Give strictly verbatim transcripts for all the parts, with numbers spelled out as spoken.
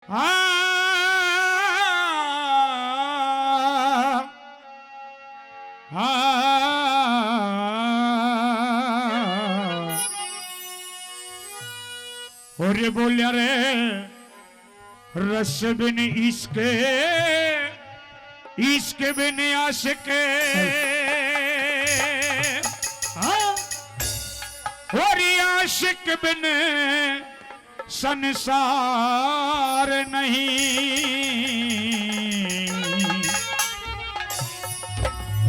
आ, आ, और ये बोलिया रे, रस बिन इश्क, इश्क बिन आशिक, हाँ, और ये आशिक बिन संसार नहीं।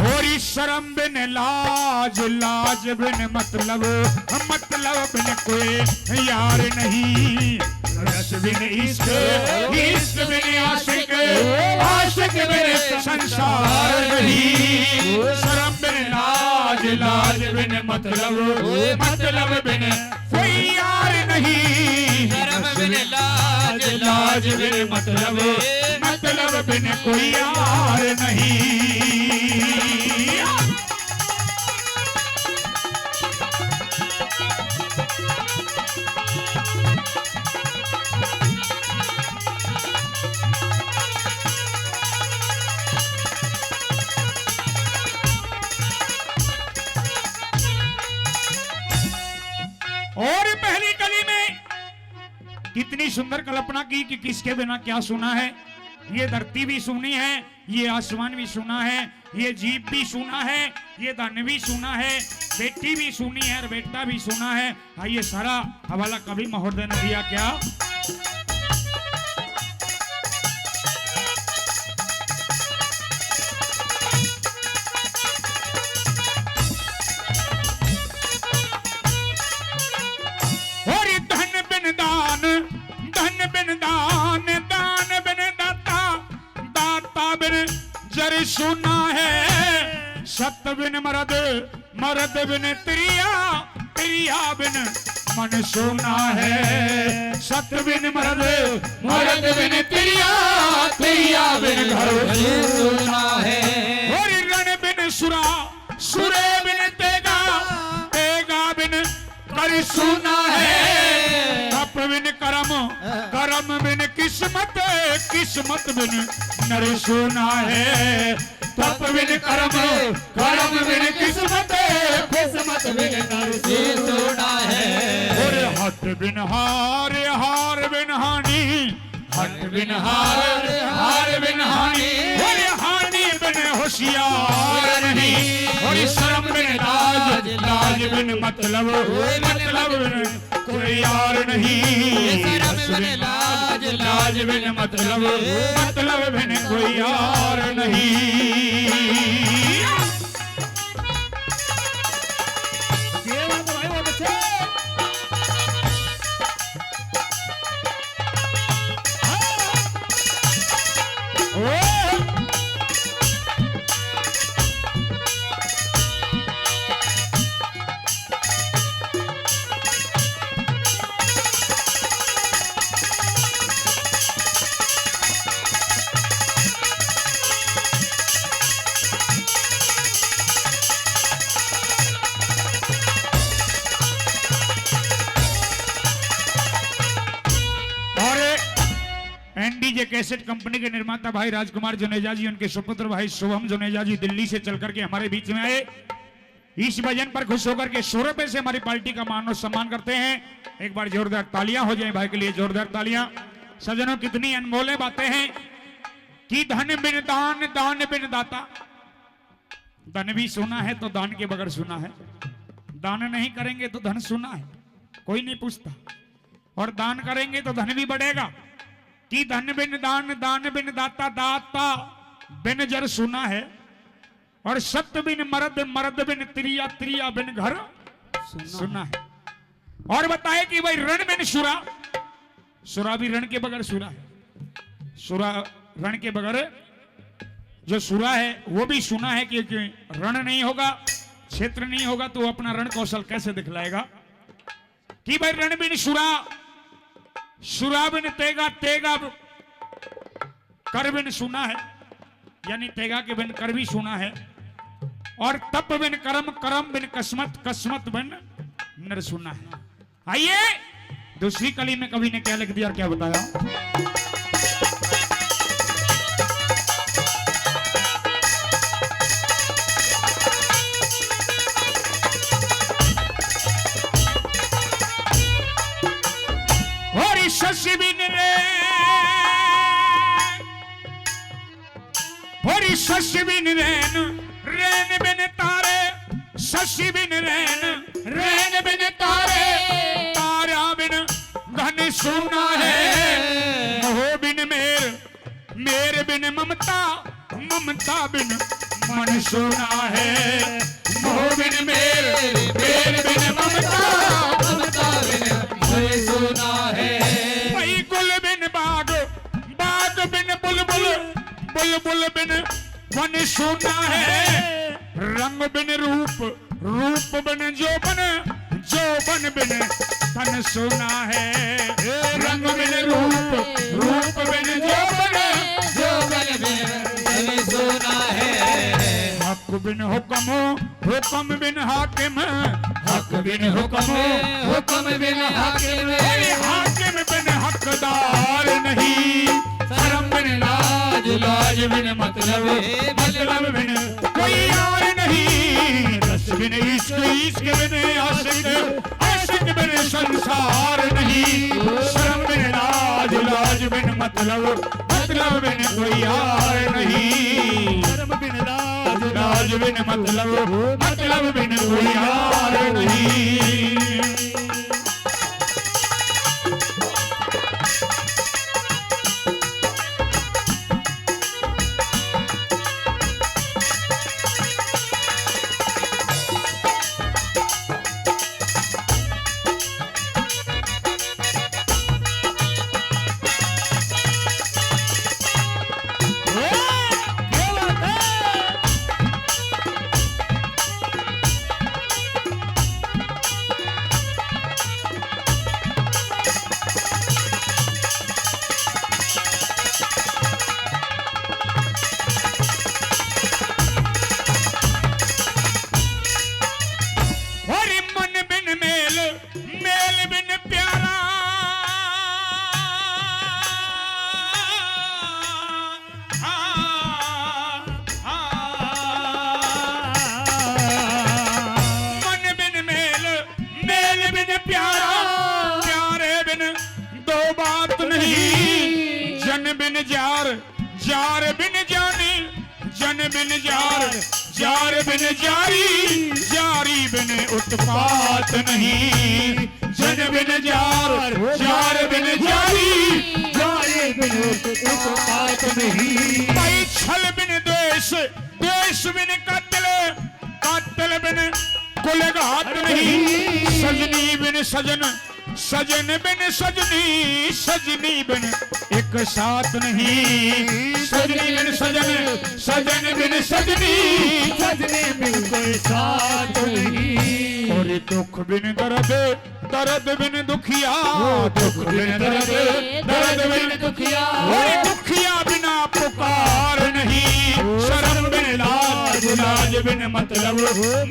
और शर्म बिन लाज, लाज बिन मतलब, मतलब बिन कोई यार नहीं। रस बिन इश्क, इश्क बिन आशिक, आशिक बिन संसार नहीं। शर्म बिन लाज, लाज बिन मतलब, मतलब बिन कोई यार नहीं। शर्म बिन लाज, लाज बिन मतलब, मतलब बिन कोई यार नहीं। और पहली कली में कितनी सुंदर कल्पना की कि किसके बिना क्या सूना है। ये धरती भी सूनी है, ये आसमान भी सूना है, ये जीप भी सूना है, ये धन भी सूना है, बेटी भी सूनी है और बेटा भी सूना है। हाँ, ये सारा हवाला कवि महोदय ने दिया क्या? और धन बिन दान, धन बिन दान, दान बिन दाता, दाता बिन जर सूना है। सत बिन मरद, मरद बिन त्रिया, त्रिया बिन मन सूना है। सत बिन मरद, मरद बिन त्रिया, त्रिया बिन घर सूना है। और रण बिन सुरा, सुरे बिन तेगा, तेगा बिन कर सूना है। तप बिन करम, करम बिन किस्मत, किस्मत बिन नर सूना है। तप बिन करम, करम बिन किस्मत, किस्मत बिन नर सूना है। और हट बिन हार, हार बिन हानि, हट बिन हार, हार बिन हानि, अरे हानि बिन होशियार नहीं। अरे शर्म बिन लाज, लाज बिन मतलब, मतलब बिन कोई यार नहीं। शर्म बिन लाज, लाज बिन मतलब, मतलब बिन कोई यार नहीं। ये बात भाई बहुत अच्छे। और एनडीजे कैसेट कंपनी के निर्माता भाई राजकुमार जुनेजा जी, उनके सुपुत्र भाई शुभम जुनेजा जी दिल्ली से चल करके हमारे बीच में आए। इस भजन पर खुश होकर के सौ रुपए से हमारी पार्टी का मान और सम्मान करते हैं। एक बार जोरदार तालियां हो जाएं भाई के लिए, जोरदार तालियां। सज्जनों, कितनी अनमोल बातें हैं कि धन बिन दान, दान बिन दाता। धन भी सूना है तो दान के बगैर सूना है, दान नहीं करेंगे तो धन सूना है, कोई नहीं पूछता। और दान करेंगे तो धन भी बढ़ेगा। कि धन बिन दान, दान बिन दाता, दाता बिन जर सूना है। और सत बिन मरद, मरद बिन त्रिया, त्रिया बिन घर सूना है। और बताए कि भाई रण बिन सुरा, सुरा भी रण के बगैर सुरा है। सुरा रण के बगैर जो सुरा है वो भी सुना है, क्योंकि रण नहीं होगा, क्षेत्र नहीं होगा तो वो अपना रण कौशल कैसे दिखलाएगा? कि भाई रण बिन सुरा, सुरा बिन तेगा, तेगा कर बिन सुना है, यानी तेगा के बिन कर भी सुना है। और तप बिन कर्म, कर्म बिन किस्मत, किस्मत बिन नर सुना है। आइए, दूसरी कली में कवि ने क्या लिख दिया और क्या बताया। होरी शशि बिन रैन, रैन बिन तारे, शशि बिन रैन, रैन बिन तारे, तारा बिन घन सूना है। मोह बिन मेर, मेर बिन ममता, ममता बिन मन सूना है। मोह बिन मेर, मेर बिन ममता, ममता बिन मन सूना है। भाई गुल बिन बाग, बाग बिन बुलबुल, बुलबुल बिन वन सूना है। रंग बिन रूप, रूप बिन जोबन, जोबन बिन तन सूना है। रंग बिन रूप, रूप बिन जोबन, जोबन बिन तन सूना है। हक बिन हुक्म, हुक्म बिन हाकिम, हक बिन हुक्म, हुक्म बिन हाकिम। अरे हाकिम बिन हकदार नहीं, शर्म बिन लाज, लाज बिन मतलब, मतलब बिन कोई यार नहीं। रस बिन इश्क, इश्क बिन आशिक, आशिक बिन संसार नहीं। शर्म बिन लाज, लाज बिन मतलब, मतलब बिन कोई यार नहीं। शर्म बिन लाज, लाज बिन मतलब, मतलब बिन कोई यार नहीं। अरे मन बिन मेल, मेल बिन प्यारा। आ, आ, मन बिन मेल, मेल बिन प्यारा, प्यारे बिन दो बात नहीं। जन बिन जार, जार बिन जानी, जन बिन जार, जार बिन जारी, जारी बिन उत्पात नहीं। जन बिन जार, जार बिन जारी, जारी बिन उत्पात नहीं। भाई छल बिन द्वेष, द्वेष बिन कातिल, कातिल बिन कुलघात नहीं। सजनी बिन सजन, सजन बिन सजनी, सजनी बिन एक साथ नहीं। सजनी बिन सजन, सजन बिन सजनी, सजनी बिन कोई साथ नहीं। और दुख बिन दर्द, दर्द बिन दुखिया, दुख बिन दर्द, दर्द बिन दुखिया। और दुखिया बिना पुकार नहीं। शर्म बिन लाज, लाज बिन मतलब,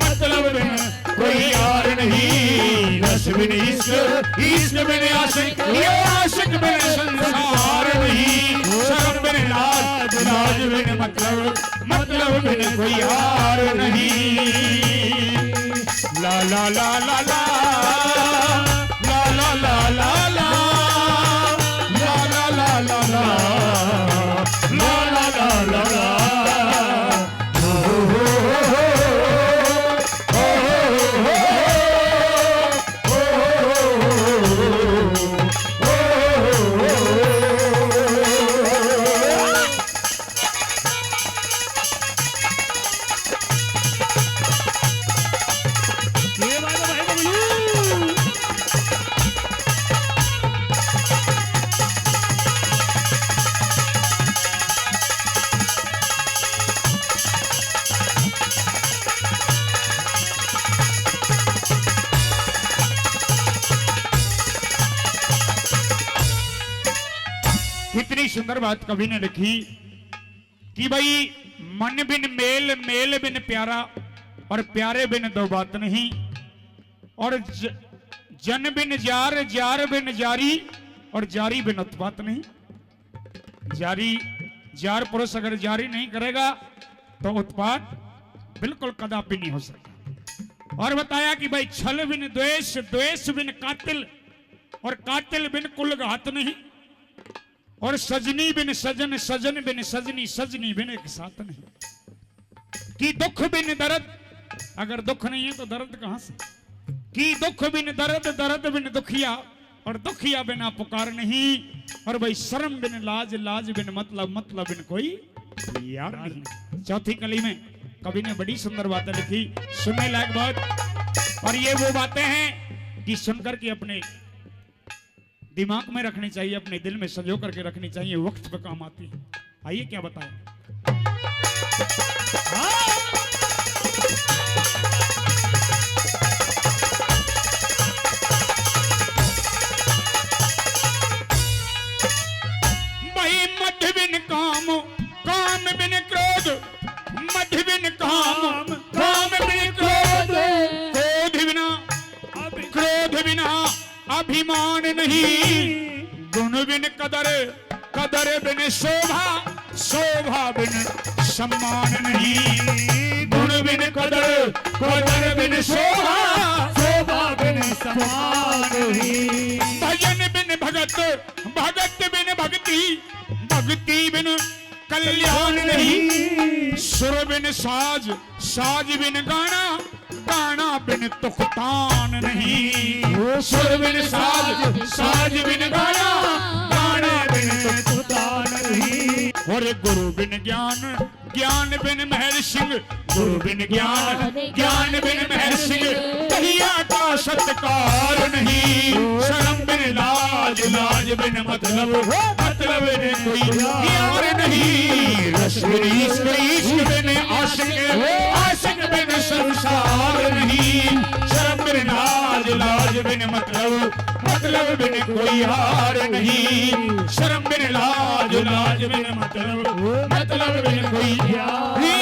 मतलब बिन कोई यार नहीं। रस बिन इश्क, इश्क बिन आशिक, ये आशिक बिन संसार नहीं। शर्म बिन लाज, लाज बिन मतलब, मतलब बिन कोई यार नहीं। ला ला ला ला ला, ला ला ला ला ला, ला ला ला ला ला, ला ला ला ला ला। ये बात है भाई बबलू। कितनी सुंदर बात कवि ने लिखी कि भाई, मन बिन मेल, मेल बिन प्यारा, और प्यारे बिन दो बात नहीं। और ज-, जन बिन जार, जार बिन जारी, और जारी बिन उत्पात नहीं। जारी, जार पुरुष अगर जारी नहीं करेगा तो उत्पात बिल्कुल कदापि नहीं हो सकता। और बताया कि भाई, छल बिन द्वेष, द्वेष बिन कातिल, और कातिल बिन कुलघात नहीं। और सजनी बिन सजन, सजन बिन सजनी, सजनी बिन एक साथ नहीं। कि दुख बिन दर्द, अगर दुख नहीं है तो दर्द कहां से? कि दुख बिन दर्द, दर्द बिन दुखिया, और दुखिया बिना पुकार नहीं। और भाई, शर्म बिन लाज, लाज बिन मतलब, मतलब बिन कोई यार नहीं। चौथी कली में कवि ने बड़ी सुंदर बातें लिखी, सुनने लायक बात। और ये वो बातें हैं कि सुनकर के अपने दिमाग में रखनी चाहिए, अपने दिल में संजो करके रखनी चाहिए, वक्त पे काम आती है। आइए, क्या बताएं। भाई, मद बिन काम, काम बिन क्रोध, मद बिन काम, काम बिन क्रोध, क्रोध बिना, क्रोध बिना अभिमान नहीं। गुण बिन कदर, कदर बिन शोभा, शोभा बिन सम्मान नहीं। गुण बिन कदर, कदर बिन शोभा, शोभा बिन सम्मान नहीं। भजन बिन भगत, भगत बिन भक्ति, भक्ति बिन कल्याण नहीं। सुर बिन साज, साज बिन गाना, गाना बिन तुकतान नहीं। सुर बिन साज, साज बिन गाना, गाना बिन तुकतान नहीं। और गुरु बिन ज्ञान, ज्ञान बिन महर्षि, गुरु बिन ज्ञान, ज्ञान बिन महर्षि, कहिया का सत्कार नहीं। शर्म बिन लाज, लाज बिन मतलब, मतलब बिन कोई यार नहीं। रस बिन इश्क, इश्क बिन आशिक, आशिक बिन संसार नहीं। शर्म बिन लाज, लाज बिन मतलब, मतलब बिन कोई यार नहीं। शर्म बिन लाज, लाज बिन मतलब, मतलब बिन कोई यार